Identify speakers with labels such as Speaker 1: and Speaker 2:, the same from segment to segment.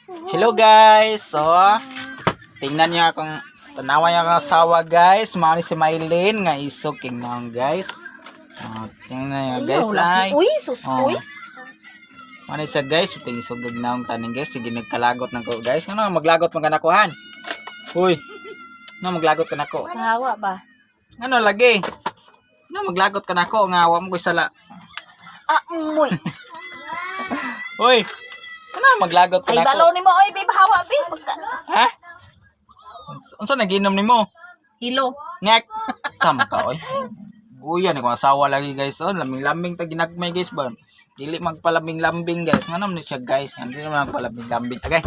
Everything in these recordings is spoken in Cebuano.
Speaker 1: Hello guys. So, tingnan niyo akong tanawan niyo akong asawa, guys. Mao ni si Mylene nga isog king naong, guys. Oh, tingnan niyo, guys, ay.
Speaker 2: Uy, sus,
Speaker 1: Oh.
Speaker 2: uy.
Speaker 1: Mao ni siya, guys, ting isog og naong taning, guys. Sige, nagkalagot nang ko, guys. Ngano maglagot man ka nako, han? Uy. Ngano maglagot ka nako?
Speaker 2: Hawa ba?
Speaker 1: Ngano lagi? Ngano maglagot ka nako nga wa mo koy sala?
Speaker 2: Ah, uy.
Speaker 1: Uy. Ngano maglagot ka
Speaker 2: Ay,
Speaker 1: nako?
Speaker 2: balo ni mo, oy, babe, hawa, babe. Pagka.
Speaker 1: Ha? Unsa naginom nimo?
Speaker 2: Hilo.
Speaker 1: Ngek. Sama ka, oy. Guya ni kong asawa lagi, guys. Oh, laming-lambing ta ginagmay, guys, ba. Dili magpalambing-lambing, guys. Ngano man ni siya, guys? Ngano dili man magpalambing-lambing. Agay.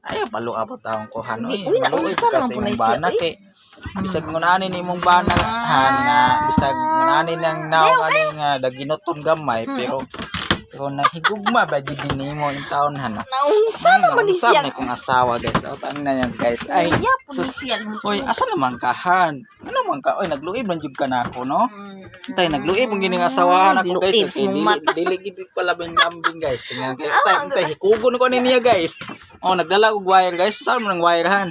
Speaker 1: Ay, palo pa taong kuhan, oy.
Speaker 2: Uy,
Speaker 1: Maluoy
Speaker 2: naunsa
Speaker 1: ka
Speaker 2: naman
Speaker 1: sa
Speaker 2: po
Speaker 1: imong
Speaker 2: na siya,
Speaker 1: bana
Speaker 2: uy.
Speaker 1: Kay bisag ngunani ni imong bana han nga bisag ngunani nang naong ani nga daginuton gamay, pero pero nahigugma ba gid nimo in taon, han?
Speaker 2: Naunsa naman ni
Speaker 1: Naunsa
Speaker 2: siya.
Speaker 1: man ni kong asawa, guys. Oh, tangna niya, guys. Ay,
Speaker 2: Ay, po ni
Speaker 1: sus.
Speaker 2: siya.
Speaker 1: Uy, asa naman ka, han? Ano man ka? Uy, nagluib man jud ka na ako, no? Tay, nagluib ang gining asawahan ako, guys.
Speaker 2: Nagluib
Speaker 1: Okay,
Speaker 2: sa mong
Speaker 1: dili,
Speaker 2: mata.
Speaker 1: dili gid pala lambing, guys. Tingnan kayo. Tay, tay, hikugon ko ni niya, guys. Oh, nagdala og wire, guys. Saan mo ng wire, han?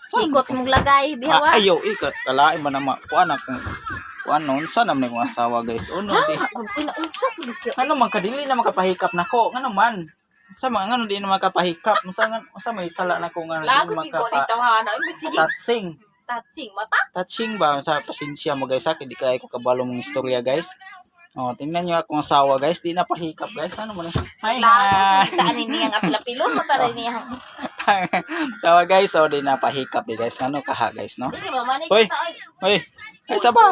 Speaker 2: Ikot sa mong lagay, bihawa.
Speaker 1: Ah, ayaw, ikat. Kalain ba na ma? Kuan akong kuan noon. Saan naman akong asawa, guys? Oh, no, di.
Speaker 2: Ah, uy, naunsa po ni siya.
Speaker 1: Ano man ka, dili na makapahikap nako. Ngano man? Sa mga ngano di na makapahikap. Unsa may sala na ko nga di
Speaker 2: Lagot ko ni
Speaker 1: makapa
Speaker 2: tawhana. Uy, sige.
Speaker 1: touching.
Speaker 2: Touching mata.
Speaker 1: Touching ba sa pasensya mo, guys, ha, di kay ko kabalo mong istorya, guys. Oh, tingnan niyo akong asawa, guys, di na pahikap, guys. Ano mo na? Hi, hi.
Speaker 2: Lagot taan niya ang apilapilon mata rin niya.
Speaker 1: Tawa, guys, oh, di na pahikap di, guys. Ngano kaha, guys, no?
Speaker 2: Sige, mama ni
Speaker 1: Uy.
Speaker 2: kita oy.
Speaker 1: Hoy, ay saba.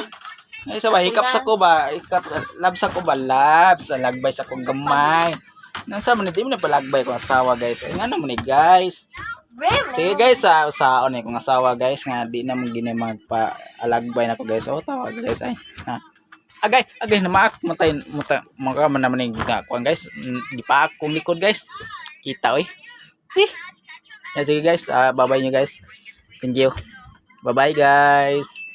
Speaker 1: Ay saba, hikap sa ko ba? Hikap lab sa ko ba? Lab sa lagbay sa kong gamay. Nasa man di mo na palagbay kong asawa, guys. Ay ngano man ni, guys?
Speaker 2: Babe,
Speaker 1: Sige guys, sa usaon eh kung asawa, guys, nga di na mo gini magpa alagbay na ko, guys. Oh, tawag, guys, ay. Ha. Agay, agay namaak matay mata maka man naman yung kuan, guys. Di pa akong likod, guys. Kita oy. Eh. Yeah, sige guys, ah, bye-bye nyo, guys. Thank you. Bye-bye, guys.